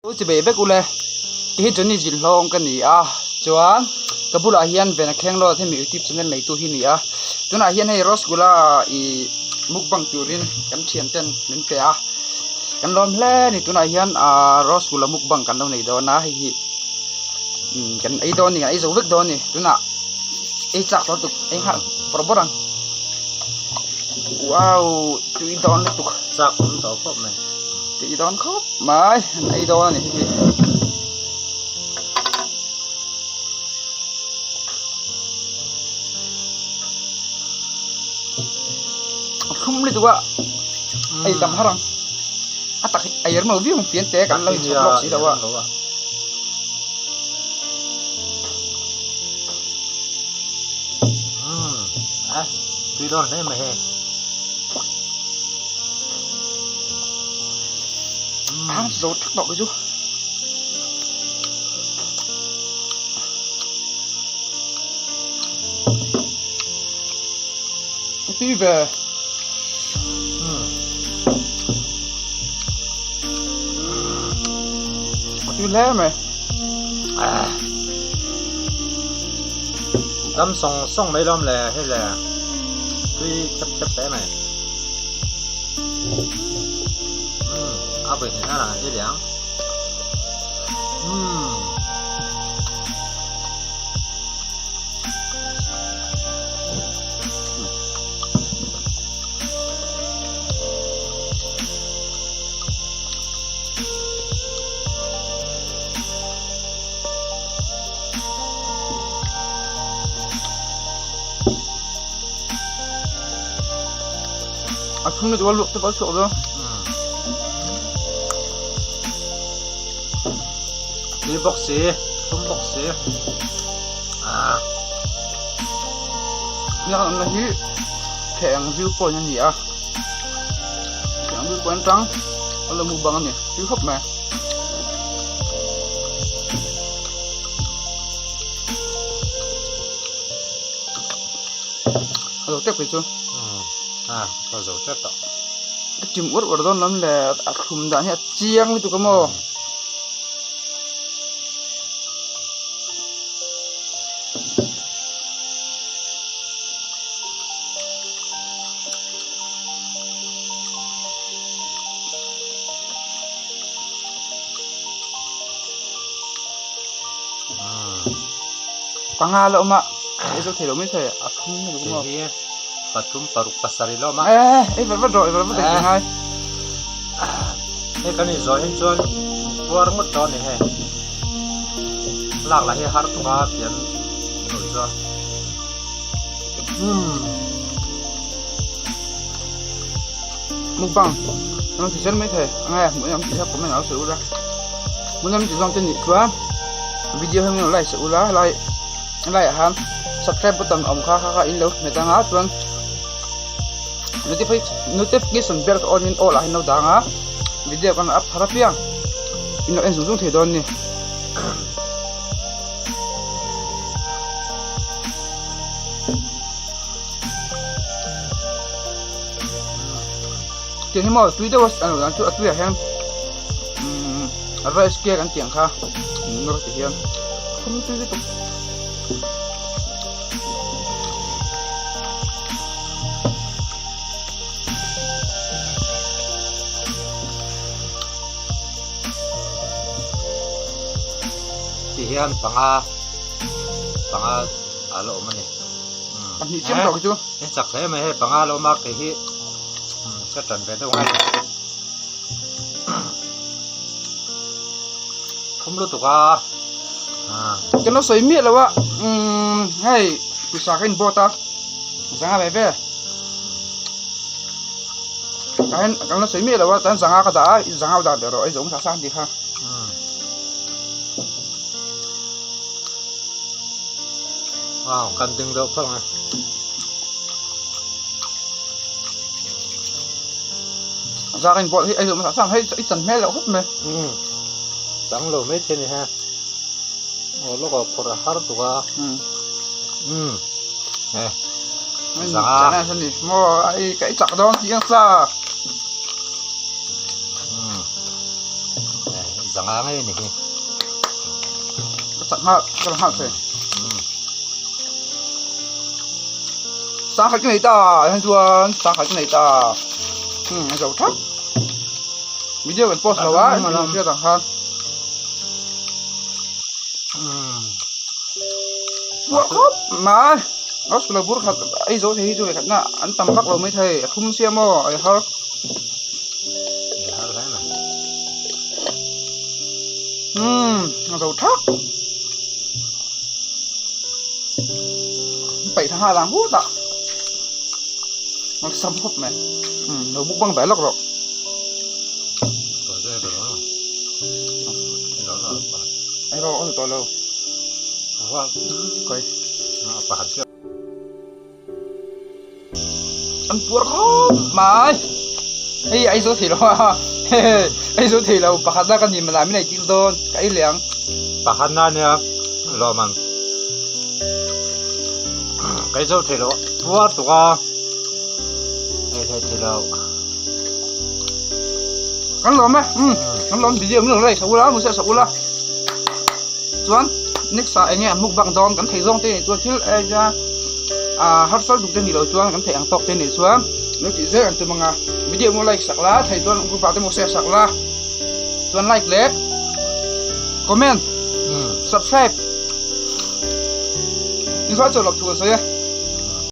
Chu chi bei vek ule ti hi Johnny zin hlawng ka ni a chuan ka bulah hian Vena Khenglawt hemi youtube channel neitu hi ni a tunah hian hei Rasgulla ih mukbang turin kan thian ten min pe a kan lawm hle a ni tunah hian ahh Rasgulla mukbang kan lo nei dawn a hei hi kan ei dawn a ni kan ei zo vek dawn a ni tunah ei chak tawh lutuk ei nghal bawrh bawrh ang wow tui dawn lutuk chak awm tawh khawp mai tui dawn khawp mai an ei dawn a ni hei hi. A thlum lutuk a ei tam har ang a tak hi a er mo viau ang fian te kan lo inchhawp lawk si lo a. Tui dawn hle mai hei. Hang zo thak tawh chu. Tui ve. A tui hle mai. Dam sawng sawng mai lawm le hei le tui khep khep hle mai. A vawi hnih na lang ei leh ang. A chhung na chu a luak te pawh a chhuak dawn. Tui bawk si, thlum bawk si. Ah. Biak awmna hi theheng view point a ni a. Theheng view point atang a lo mukbang a ni. Tui khawp mai. A zo tep kei chu. A ka zo tep tawh. Ka chim uar uar dawn lam le a thlum dan hi a chiang lutuk a maw. Panga la awm a ei zo thei lo mai thei a thlum lutuk a maw. Hei hi pathum paruk pasarih la awm a. Ei vat vat rawh ei vat vat eng ngai. Hei kan inzawh hin chuan puar ngawt dawn a ni hei. Lak lah hi har tuk a pian loh chuan. Umm. Mukbang an ti zel mai thei a ngai a hmuh em tih kha comment ah lo sawi ula. Hmuh em tih zawng te nih chuan video hi min lo like sak ula lai lai ah khan subscribe button a awm kha kha kha in lo hmet anga chuan notification bell ka on in all ah hian lo dang a video kan up thar apiang in lo en zung zung thei dawn a ni. Tiang hi maw tui deuh a an lo dan chu a tuiah hian rice cake an tih ang kha nawr ti hian khum tui lutuk. Ti hian panga panga a la awm a ni. Pahnih chiang tawh khi chu. He chak hle mai hei panga lo awm a kei hi ka tan ve deuh ngai. Thum lutuk a. Kan lo sawi miah lo a hei pawisa ka in bawt a zanga ve ve. Tah hian kan lo sawi miah lo a chuan zanga ka dah a zanga dah leh rawh ei zo hmasa sang tih kha. Wow kan ding deuh phawt ang e. Zak in bawlh hi ei zo hmasa sang hei i chan hmel loh khawp mai. Chang lo mai thei a ni he. Aw lawk ah phawrh a har tuk a. Umm. Eh. Zanga. Chana sa ni. Mo ai ka i chak dawn chiang sa. Umm. Eh. Zanga ngei a ni hi. Ka chak nghal, ka la nghal thei. Sangkhat ka nei ta, heng chuan sangkhat ka nei ta. Hmm, a zo thap. Video kan post lo a, in hriat ang khan. Puar khawp mai. Rasgula bur khat ei zo thei hi chu vekhat na an tam vak lo mai thei a thum sia maw ei har. Ei har hle mai. Hmm, a zo thak. Paih tha nghal ang hut a. An sam khawp mai. Hmm, lo mukbang ve lawk rawh. Ei rawh a ni tawh lo. Khawi. An puar khawp mai. Hei ei zo thei lo a. Ei zo thei lo pakhatna ka ni manah min ei tir dawn ka ei leh ang. Pakhatna nia lawm ang. Ka ei zo thei lo puar tuk a. Ei thei thei lo. Kan lawm e. Kan lawm video min lo like sak ula, min share sak ula. Chuan next ah enge an mukbang dawn kan thei zawng te nih chuan thil eng ah harsal duk te nih loh chuan kan theih ang tawk te nih chuan lo tih zel an tum ang a video maw like sak la thei chuan group ah te maw share sak la chuan like leh comment subscribe in sawi chawlh loh thu kan sawi e.